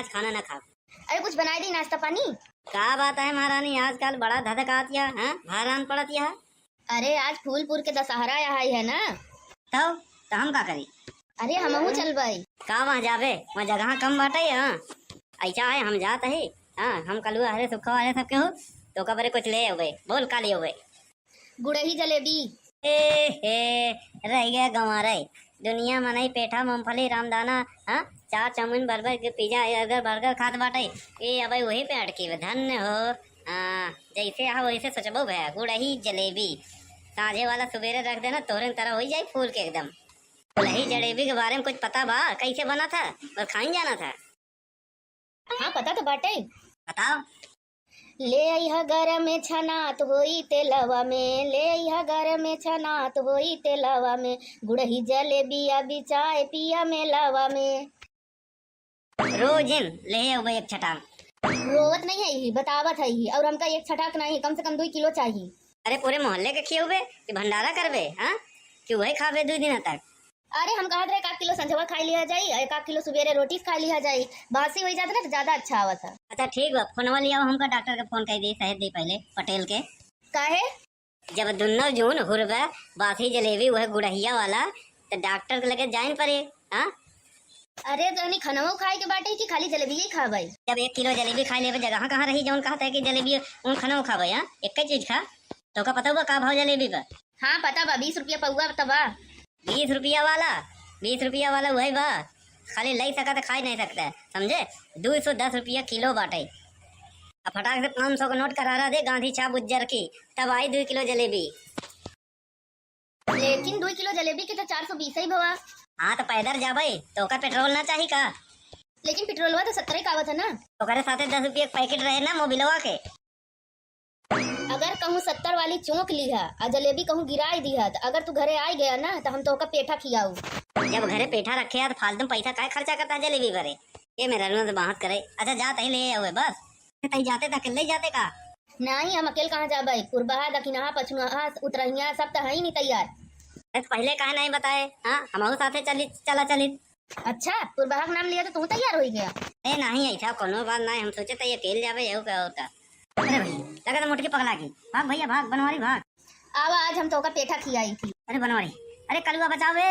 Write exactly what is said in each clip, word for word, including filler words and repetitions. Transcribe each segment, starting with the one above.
आज खाना ना खाब। अरे कुछ बनाइ दी नाश्ता पानी। का बात है महारानी, आजकल बड़ा धधकात या, हाँ? भारान पड़त या। अरे आज फूलपुर के दशहरा यहाँ है ना। तब, त हम का करी? अरे हमहू चलबै। का वहाँ जाबे? वहाँ जगह कम बाटे, हाँ? ऐसा है, हम जात है, हाँ, हम कलुआ हरे सुखवा हरे सबके हो, तो ओका बरे कुछ ले अउबे। बोल का ले अउबे? गुड़ही जलेबी। ए हे, रह गया गंवारे। दुनिया मनई पेठा, मूंगफली, रामदाना, हाँ? चाट, chow mein, burger, pizza, burger, burger खात बाटे। ए अबे वही पे अटकी बे। धन्य हो। हाँ, जैसे आहा वैसे सोचबो भैया। गुड़ही जलेबी। साँझे वाला सुबेरे रख देना, तोहरे तरह होइ जाई फूल के एकदम। गुड़ही जलेबी के बारे में कुछ पता बा? कैसे बना था? बस खाइन जाना था। हाँ, पता तो बाटे। बताओ। ले अइहा गरम छनात होई तेलवा में, ले अइहा गरम छनात होई तेलवा में, गुड़ही जलेबिया बिचाए पिया मेलवा में। रोजिन ले अउबे एक छटाक। रोवत नहीं है ही, बतावत है ही, और हमका एक छटाक नहीं, कम से कम दुई किलो चाहिए। अरे पूरे मोहल्ले के खियउबे कि भंडारा करबे, हाँ? कि वही खाबे दुई दिन तक? अरे हम कहत रहे एक आध किलो संझवा खाइ लिहा जाई, एक आध किलो सुबेरे रोटी खाइ लिहा जाई, बासी होइ जात ना तो ज्यादा अच्छा आवत है। अच्छा ठीक बा, फोनवा लियाओ हमका, डॉक्टर के फोन कइ दी, सहेज दी पहले पटेल के। काहे? जब दुन्नो जून हुरबे बासी जलेबी वह गुड़हिया वाला, तो डॉक्टर के लगे जाइन पड़े, हाँ? अरे तनी खनवो खाए के बाटे कि खाली जलेबिये खाबे? जब एक किलो जलेबी खाइ लेबे, जगह कहाँ रही जौन कहत है कि जलेबी उन खनवो खाबे, हाँ? एक ही चीज खा। तोका पता हुआ का भाव जलेबी बा? हाँ पता बा, बीस रुपया पउआ त बा। बीस रुपया वाला, बीस रुपया वाला वही बा, खाली लइ सकत है, खाइ नहीं सकत है, समझे? दो सौ दस रुपया किलो बाटे। अब फटाक से पाँच सौ का नोट करारा दे, गांधी छाप उज्जर की, तब आई दुई किलो जलेबी। लेकिन दुई किलो जलेबी के तो चार सौ बीस ही भवा। हाँ तो पैदल जाबे, तोका पेट्रोल ना चाही का? लेकिन पेट्रोलवा तो सत्तरे का आवत है ना। ओकरे साथे दस रुपया के पैकेट रहे ना मोबिलवा के। अगर कहूँ सत्तर वाली चौंक लिहा आ जलेबी कहूँ गिराइ दिहा, तो अगर तू घरे आइ गया ना, तो हम तोहका पेठा खियाऊ। जब घरे पेठा रखे है, तो फालतू में पैसा काहे खर्चा करता है जलेबी भरे? ये मेहरारू से बात करे। अच्छा, जा तही ले आवे बस। तही जाते तो अकेले जाते का? नहीं, हम अकेले कहाँ जाबे? पुरबहा, दखिनहा, पछुनहा, उतरहिया सब तो है ही नहीं तैयार। अरे, तो पहले काहे नहीं बताए? हाँ, हमहू साथे चली, चला चली। अच्छा, पुरबहा के नाम लिया तो तू तैयार होइ गया? ए, नहीं, ऐसा कोनो बात नहीं, हम सोचे तो ये अकेले जाबे, यहू का होता। अरे भैया, लगा तो मोटकी पगला गई। भाग भैया, भाग, बनवारी भाग। आवा, आज हम तोका पेठा खियाई थी। अरे बनवारी, अरे कलुआ बचाओ बे।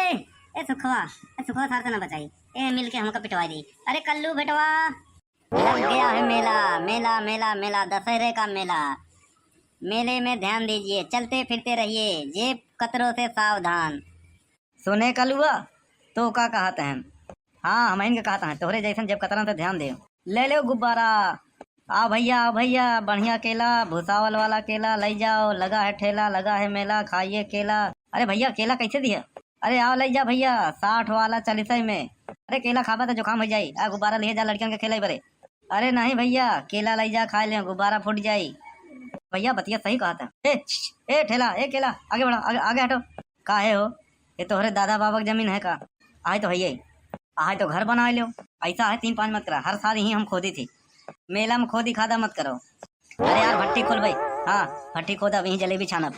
ए सुखवा, ए सुखवा सार से ना बचाई। ए मिल के हमका पिटवा दी। अरे कल्लू बेटवा। लग गया है मेला, मेला, मेला, मेला, दशहरे का मेला। मेले में ध्यान दीजिए, चलते फिरते रहिए, जेब कतरों से सावधान। सुने कलुआ, तो का कहत हैं? हाँ, हमहिन के कहत हैं, तोहरे जैसन जेब कतरन से ध्यान दे। ले लो गुब्बारा। आ भैया, आ भैया, बढ़िया केला, भुसावल वाला केला, लइ जाओ, लगा है ठेला, लगा है मेला, खाइए केला। अरे भैया, केला कैसे दिया? अरे आओ, लइ जा भैया, साठ वाला चालीस में। अरे केला खाबा तो जुकाम हो जाई, आ गुब्बारा लिहे जा लड़कियन के खेले बरे। अरे नहीं भैया, केला लइ जा, खाइ ले, गुब्बारा फूट जाई। भैया, बतिया सही कहत है। ए, ए ठेला, ए केला, आगे बढ़ा, आगे, आगे हटो। काहे हो? ये तोहरे दादा बाबा के जमीन है का? आए तो है ये। आए तो घर बनाए लो। ऐसा है, तीन पाँच मत करा, हर साल यहीं हम खोदी थी। मेला में खोदी खादा मत करो। अरे यार, भट्टी खोल भाई। हाँ, भट्टी खोदा, अभी जलेबी छानब।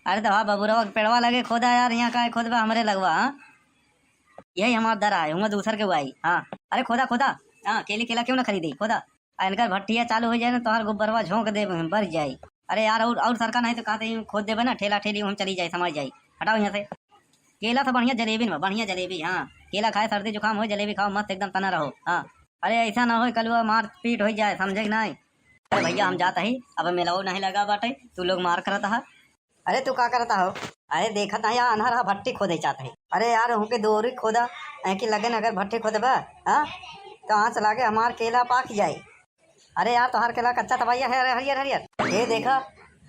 अरे तो हाँ, बबुरवा के पेड़वा लगे खोदा यार, यहाँ काहे खोदबा हमरे लगवा, हाँ? यही हमार दर आए, हुआं दूसर के हुआ आई। हाँ, अरे खोदा, खोदा। हाँ, केली केला क्यों ना खरीदे, खोदा। आ इनकर भट्टिया चालू हो जाए ना, तोहार गोबरवा झोंक दे, बढ़ जाई। अरे यार, और, और सरका नहीं तो कहते यूं खोद देबे ना, ठेला ठेली हम चली जाए, समाई जाए। हटाओ यहाँ से। केला तो बढ़िया जलेबी न बा, बढ़िया जलेबी, हाँ। केला खाए, सर्दी जुकाम हो, जलेबी खाओ, मस्त एकदम तना रहो, हाँ। अरे ऐसा ना हो, कलुआ मारपीट हो जाए, समझे कि नहीं? अरे भैया, हम जात ही, अब मेलाओ नहीं लगा बाटे, तू लोग मार करत हा। अरे तू का करता हो? अरे देखत नहीं, आ अन्हर हा, भट्टी खोदे चाहत है। अरे यार, उनके दोरी खोदा, ऐकी लगे न अगर भट्टी खोदबा, हाँ, तो आँच लागे हमार केला पाक जाए। अरे यार, तोहार केला कच्चा तबाइया है, अरे हरियर हरियर। ये देखा,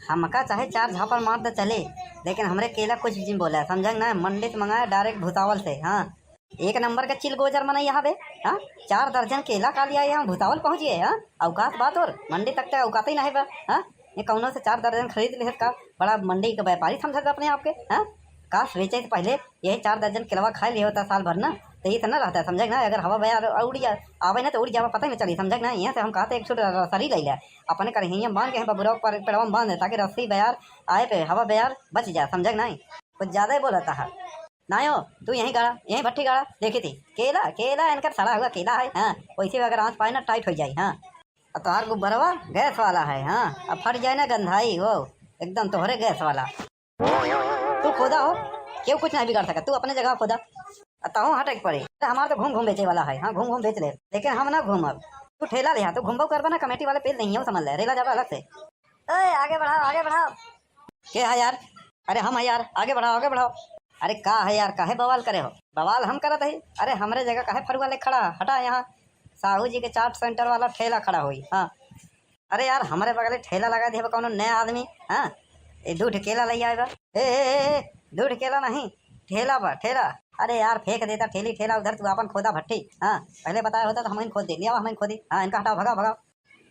हमका चाहे चार झापड़ मार दे चले, लेकिन हमरे केला कुछ भी नहीं बोला, समझे ना? मंडी से मंगाया direct भुसावल से, हाँ। एक नंबर के चिलगोजर मनई यहाँ बे, हाँ? चार दर्जन केला का लिया यहाँ भुसावल पहुँच गए, हाँ? औकात बात और मंडी तक के औकात ही नहीं बा, हाँ? ये कौनो से चार दर्जन खरीद लेहत का, बड़ा मंडी के व्यापारी समझत बा अपने आप के, हाँ? काश बेचे से पहले यही चार दर्जन केलवा खाए लिया होता साल भर ना, तो ये तो ना रहता, समझे ना? अगर हवा बयार उड़ जा, आवे ना तो उड़ जावा, पता ही ना चली, समझे ना? यहाँ से हम कहते एक छोटा रसरी ले ले, अपने करहिया में बांध के, हम बबुरा पर पेड़वा में बांध दे, ताकि रस्सी बयार आए पे हवा बयार बच जाए, समझे ना? कुछ ज्यादा ही बोलता है। नाहीं हो, तू यहीं गाड़ा, यहीं भट्टी गाड़ा, देखी थी। केला, केला इनकर सड़ा हुआ केला है, हाँ, वैसे अगर आँच पाए ना, tight होइ जाई, हाँ। अब तोहार गुब्बारवा गैस वाला है, हाँ, अब फट जाए ना गंधाई हो, एकदम तोहरे गैस वाला। तू खोदा हो, केहू कुछ नाहीं बिगाड़ सका, तू अपने जगह खोदा। अब तहूँ हटे के पड़े। अरे हमार तो घूम घूम बेचे वाला है, हाँ, घूम घूम बेच ले, लेकिन हम ना घूमब। तू ठेला ले, हाँ, तू घूमबो करबा ना, कमेटी वाले पेल नहीं हो, समझ ले, रेला जाबा अलग से। ओए, आगे बढ़ाओ, आगे बढ़ाओ। के है यार? अरे हम है यार, आगे बढ़ाओ, आगे बढ़ाओ। अरे का है यार, काहे बवाल करे हो? बवाल हम करत हई। अरे हमरे जगह काहे फरुआ ले खड़ा, हटा यहाँ। साहू जी के चाट सेंटर वाला ठेला खड़ा होई, हाँ। अरे यार, हमरे बगले ठेला लगा दिया कौनो नया आदमी, हाँ। ए, दू ठे केला ले आए बा। ए, ए, ए, ए, दू ठे केला नहीं, ठेला बा, ठेला। अरे यार, फेंक देता ठेली ठेला उधर, तू आपन खोदा भट्टी, हाँ। पहले बताया होता तो हम ही खोद दे, ले आओ, हम ही खोदी। हाँ, इनका हटाओ, भगाओ, भगाओ।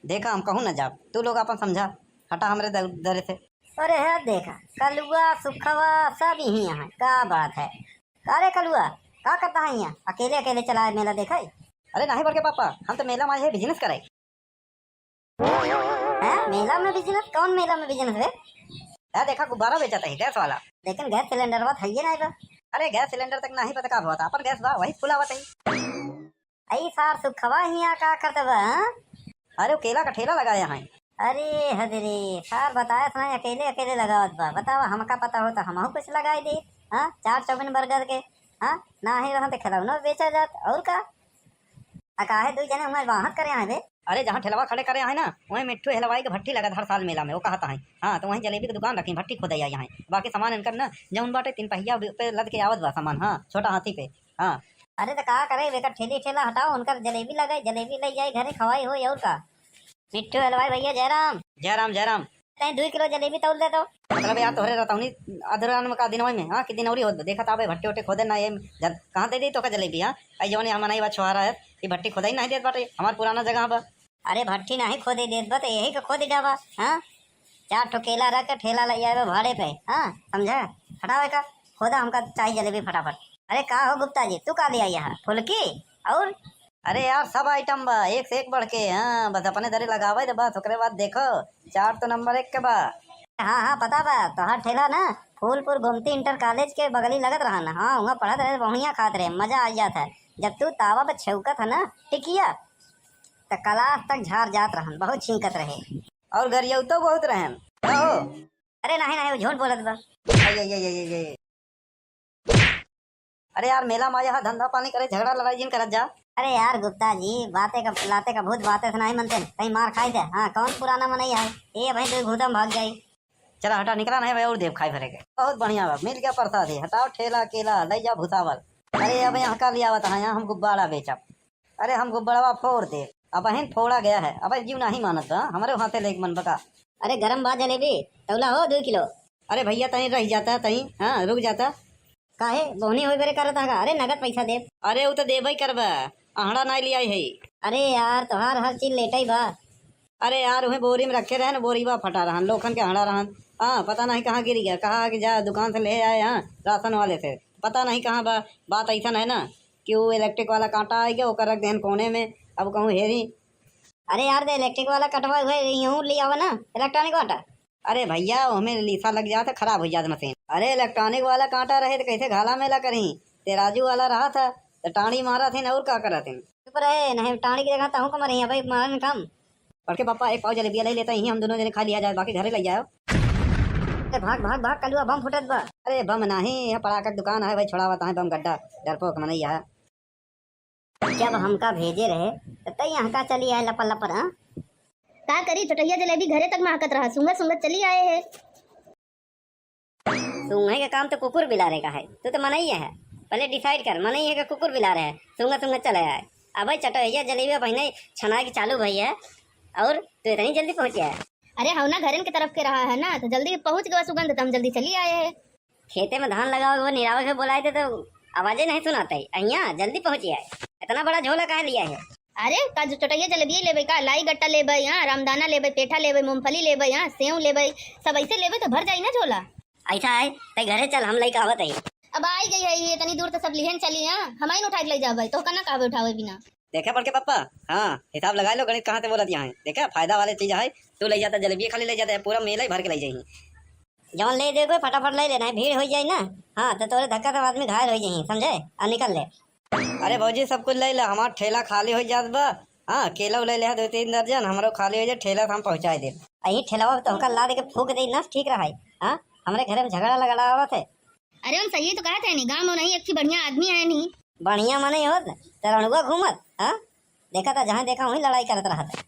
देखा, हम कहूँ ना जाब, तू लोग आपन समझा, हटा हमरे दर-, दरे से। अरे है देखा, कलुआ, सुखवा सब यहीं है, का बात है? का रे कलुआ, का करता है यहाँ? अकेले अकेले चला है मेला देखे? अरे नहीं बड़के पापा, हम तो मेला में आए हैं business करे। हैं? मेला में business? कौन मेला में business रे? है देखा, गुब्बारा बेचत है गैस वाला। लेकिन गैस सिलेंडर बात है ये नहीं बा। अरे गैस सिलेंडर तक नहीं पता का होता, अपन गैस बा वही फुलावत है। अई सार सुखवा हियाँ का करत बा, हाँ? अरे, वो केला का ठेला लगाया है। अरे हद रे, सार बताया था ना, अकेले अकेले लगावत बा। बतावा, हमका पता होता, हमहू कुछ लगाई देत, हाँ? चाट चाउमीन बर्गर के, हाँ? ना ही रहा तो खिलौना बेचा जात, और का? आ काहे दुई जने हुआं बाहत करे आए बे? अरे, जहाँ ठेलवा खड़े करे आए ना, वहीं मिट्ठू हलवाई के भट्टी लगत हर साल मेला में, वो कहत हैं। हाँ, तो वहीं जलेबी के दुकान रखी, भट्टी खोदे आई हैं। बाकी सामान इनकर ना, जौन बाटे तीन पहिया पे लद के आवत बा सामान, हाँ, छोटा हाथी पे। हाँ। अरे त का करे, एकर ठेली ठेला हटाओ, उनकर जलेबी लगे, जलेबी ले जाए घरे खवाई होई और का। मिट्ठू हलवाई भैया जयराम। जयराम, जयराम। तैं दुई किलो जलेबी तौल दे तो। मतलब यार तोहरे रतौनी अधरान में का दिन में, हाँ, कि दिन औरी होत बा। देखा था बे भट्टी उट्टी खोदे ना, ये जब कहाँ दे दी तो का जलेबी, हाँ? आई जवन यहाँ मनई बा छोहारा है, ये भट्टी खोदाई नहीं देत बाटे, हमार पुराना जगह बा। अरे भट्टी नहीं खोदे देत बा, तो यही के खोद डाबा, हाँ? चार ठो केला रख के ठेला ले आवे भाड़े पे, हाँ, समझा? हटावे का, खोदा, हमका चाहिए जलेबी फटाफट। अरे का हो गुप्ता जी, तू का ले आई है? फुलकी? और? अरे यार, सब आइटम बा, एक से एक बढ़ के, हाँ, बस अपने दरे लगावे तो बस, ओकरे बाद देखो, चाट तो नंबर एक के बा। हाँ, हाँ, पता बा, तोहार ठेला ना फूलपुर गोमती इंटर कॉलेज के बगली लगत रहा ना, हाँ, वहाँ पढ़त रहे, बढ़िया खात रहे, मजा आ जात है। जब तू तावा पे छौकत है ना, टिकिया, त क्लास तक झार जात रहन, बहुत छींकत रहे। और गरियौतो बहुत रहन। कहो। अरे नहीं, नहीं, वो झूठ बोलत बा। अरे, अरे, अरे, अरे, अरे। अरे यार, मेला में आया है, धंधा पानी करे, झगड़ा लड़ाई जिन करत जा। अरे यार गुप्ता जी, बातें का, लाते का भूत बातें से नहीं मनते, कहीं मार खाई दे। हाँ, कौन पुराना मनई है, ये भाई दो घूटा में भाग जाई। चला हटा, निकला नहीं भाई, और देव खाए भरे के। बहुत बढ़िया बा, मिल गया प्रसाद ही। हटाओ ठेला केला, ले जाओ भुसावल। अरे अब यहाँ का लियावत है, यहाँ हम गुब्बारा बेचब। अरे हम गुब्बारा फोड़ दे। अब अहिन फोड़ा गया है, अब जीव नहीं मानत बा, हमारे हाथे लेके मन बका। अरे गरम बा जलेबी, तौला हो दो किलो। अरे भैया तहीं रह जाता, तहीं, हाँ, रुक जाता। काहे, बोहनी होई बरे करत हगा? अरे नगद पैसा देब। अरे उ तो देबे करबा, अहड़ा नाई लियाई है। अरे यार, तोहार हर चीज लेटई बा। अरे यार, उहे बोरी में रखे रहन, बोरी बा फटा रहन, लोखन के अहड़ा रहन। हाँ, पता नहीं कहाँ गिर गया, कहा कि जा दुकान से ले आए, हाँ, राशन वाले से। पता नहीं कहाँ बा, बात ऐसा है ना कि वो इलेक्ट्रिक वाला कांटा आ गया, ओकर रख देहन कोने में, अब कहूँ हेरी। अरे यार, दे इलेक्ट्रिक वाला कटवा हुए, यूं ले आवा ना, इलेक्ट्रॉनिक वाला। अरे भैया, ओमे लीसा लग जात है, खराब हो जात मशीन। अरे इलेक्ट्रॉनिक वाला कांटा रहे तो कैसे घाला मेला करी? तेराजू वाला रहा था, तो टाणी मारा थे और का करा थे? चुप रहे, नहीं टाणी की जगह तहूँ को मरे, भाई मारन कम। बड़के पापा, एक पाव जलेबिया ले लेता, यहीं हम दोनों जने खा लिया जाए, बाकी घरे ले जाओ। अरे भाग, भाग, भाग, कलुआ बम फुटत बा। अरे बम नाही, यहाँ पड़ाका के दुकान है भाई, छोड़ावत है बम गड्ढा, डरपोक मनई है। जब हमका भेजे रहे, त तई यहाँ का चली आए लपर लपर, हाँ? का करी, चटैया जलेबी घरे तक महकत रहा, सूंघत सूंघत चली आए है। सूंघे के काम तो कुकुर बिलारे का है, तू तो मनई है। पहले decide कर, मनई है कि कुकुर बिलारे है, सूंघत सूंघत चले आए। अबे चटैया जलेबी बहिने छनाए के चालू भई है, और तू इतनी जल्दी पहुँच गया है। अरे हौ ना, घरन के तरफ के रहा है ना, तो जल्दी पहुँच गवा सुगंध, तो हम जल्दी चली आए है। खेते में धान लगावे के निरावे के बोलाए थे तो आवाजे नहीं सुनाते, अहिया जल्दी पहुँच गया है। इतना बड़ा झोला काहे लिया है? अरे का जो चटैया जलेबिया लेबे का, लाई गट्टा लेबे, हाँ, रामदाना लेबे, पेठा लेबे, मूंगफली लेबे, हाँ, सेव लेबे, सब ऐसे लेबे तो भर जाई ना झोला। ऐसा है, तई घरे चल, हम लइका आवत है। अब आई गई है ये, इतनी दूर तो सब लिहन चली, हाँ, हम ही उठा के ले जाबे, तो कना कहबे उठावे बिना। देखे बड़के पप्पा, हाँ, हिसाब लगा लो, गणित कहाँ से बोलत यहाँ है। देखे, फायदा वाले चीज है, तू ले जाता जलेबिया खाली ले जाता है, पूरा मेला ही भर के ले जाइए। जौन ले दे कोई फटाफट ले ले, नहीं भीड़ होइ जाई ना। हाँ, तो तोरे धक्का से आदमी घायल होइ जाई, समझे? आ निकल ले। अरे भौजी, सब कुछ ले ले, हमार ठेला खाली होइ जात बा। हाँ, केला ले ले दो तीन दर्जन, हमरो खाली होइ जाए, ठेला से हम पहुँचाई दे। अही ठेलवा पे तोहका लाद के फूक दे, नस ठीक रहाई। हाँ, हमरे घरे में झगड़ा लगड़ावत है। अरे हम सही तो कहत है नी, गाँव में नहीं एक ठे बढ़िया आदमी है नी। बढ़िया मने होत, ते रणुआ घूमत, हाँ? देखा था, जहाँ देखा वहीं लड़ाई करत रहत है।